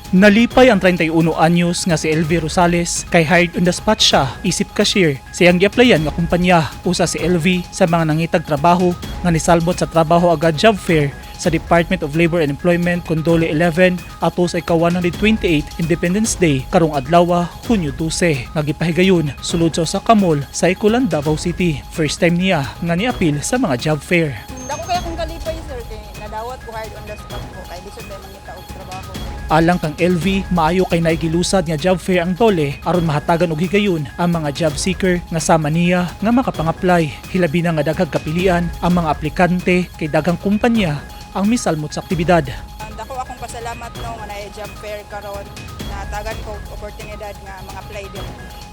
Nalipay ang 31 anyos nga si LV Rosales kay hired on the spot siya isip cashier sa iyang gi-applyan nga kumpanya. Usa si LV sa mga nangitag trabaho nga nisalmot sa Trabaho Agad Job Fair sa Department of Labor and Employment kon DOLE 11 ato sa ika-128 Independence Day karong adlaw, Hunyo 12, nga gipahigayon sulod sa usa ka mall sa Ikulan, Davao City. First time niya nga niapil sa mga job fair. Dako kay akong kalipay, sir, kay nadawat ko, hired on the spot ko, kay lisod ba mangita og trabaho. Alang kang LV, maayo kay naigilusad nga job fair ang DOLE aron mahatagan og higayon ang mga job seeker nga sama niya nga makapang-apply. Hilabi na nga daghang kapilian ang mga aplikante kay daghang kumpanya ang misalmot sa aktibidad. Dako akong pasalamat, no, nga naay job fair karon, natagan ko og oportunidad nga mga-apply din.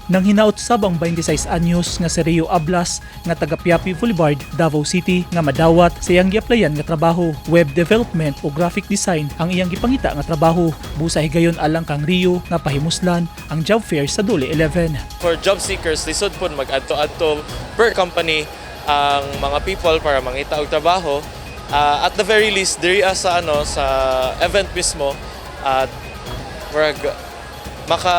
Nang hinaot sab ang 26 anyos nga si Rio Ablas nga taga Piapi Boulevard, Davao City nga madawat sa iyang gi-applyan nga trabaho. Web development o graphic design ang iyang gipangita nga trabaho. Busa higayon, alang kang Rio, nga pahimuslan ang job fair sa DOLE 11. For job seekers, lisod pud mag-adto-adto per company ang mga people para mangita og trabaho. At the very least, diri sa ano, sa event mismo at murag maka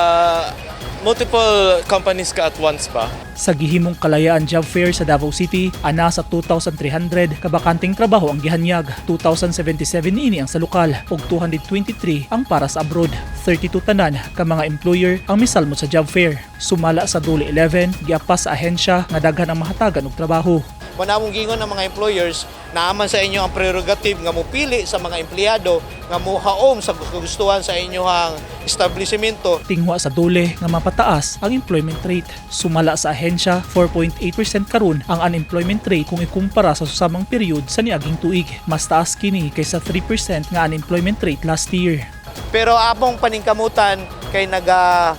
multiple companies ka at once ba. Sa gihimong Kalayaan Job Fair sa Davao City, ana sa 2,300 ka bakanteng trabaho ang gihanyag. 2,077 niini ang sa lokal ug 223 ang para sa abroad. 32 tanan ka mga employer ang misalmot sa job fair. Sumala sa DOLE 11, giapas sa ahensya nga daghan ang mahatagan og trabaho. Mao among giingon ng mga employers, naaman sa inyo ang prerogative nga mupili sa mga empleyado nga muhaom sa kagustuhan sa inyong establishmento. Tingwa sa DOLE nga mapataas ang employment rate. Sumala sa ahensya, 4.8% karon ang unemployment rate kung ikumpara sa susamang period sa niaging tuig. Mas taas kini kaysa 3% nga unemployment rate last year. Pero among paningkamutan kay naga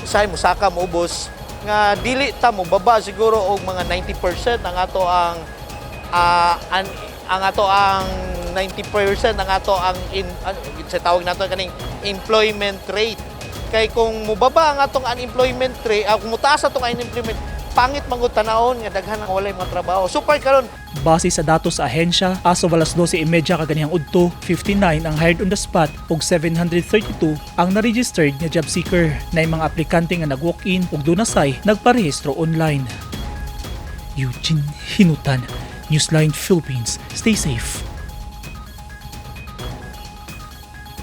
say musaka mo ubos nga dili ta mo baba siguro og mga 90% ang ato ang ang ato ang 90% ang ato ang in, ano, sa tawag nato kaning employment rate. Kay kung mobaba ang atong unemployment rate, kung motaas atong unemployment, pangit man gud tanawon nga daghan ang walay mga trabaho. So far karon. Base sa datos sa ahensya, as of alas 12:30 kaganihang udto, 59 ang hired on the spot ug 732 ang na-registered nga job seeker. Na mga aplikante nga nag-walk-in ug dunasay nagparehistro online. Eugene Hinutan, Newsline Philippines. Stay safe.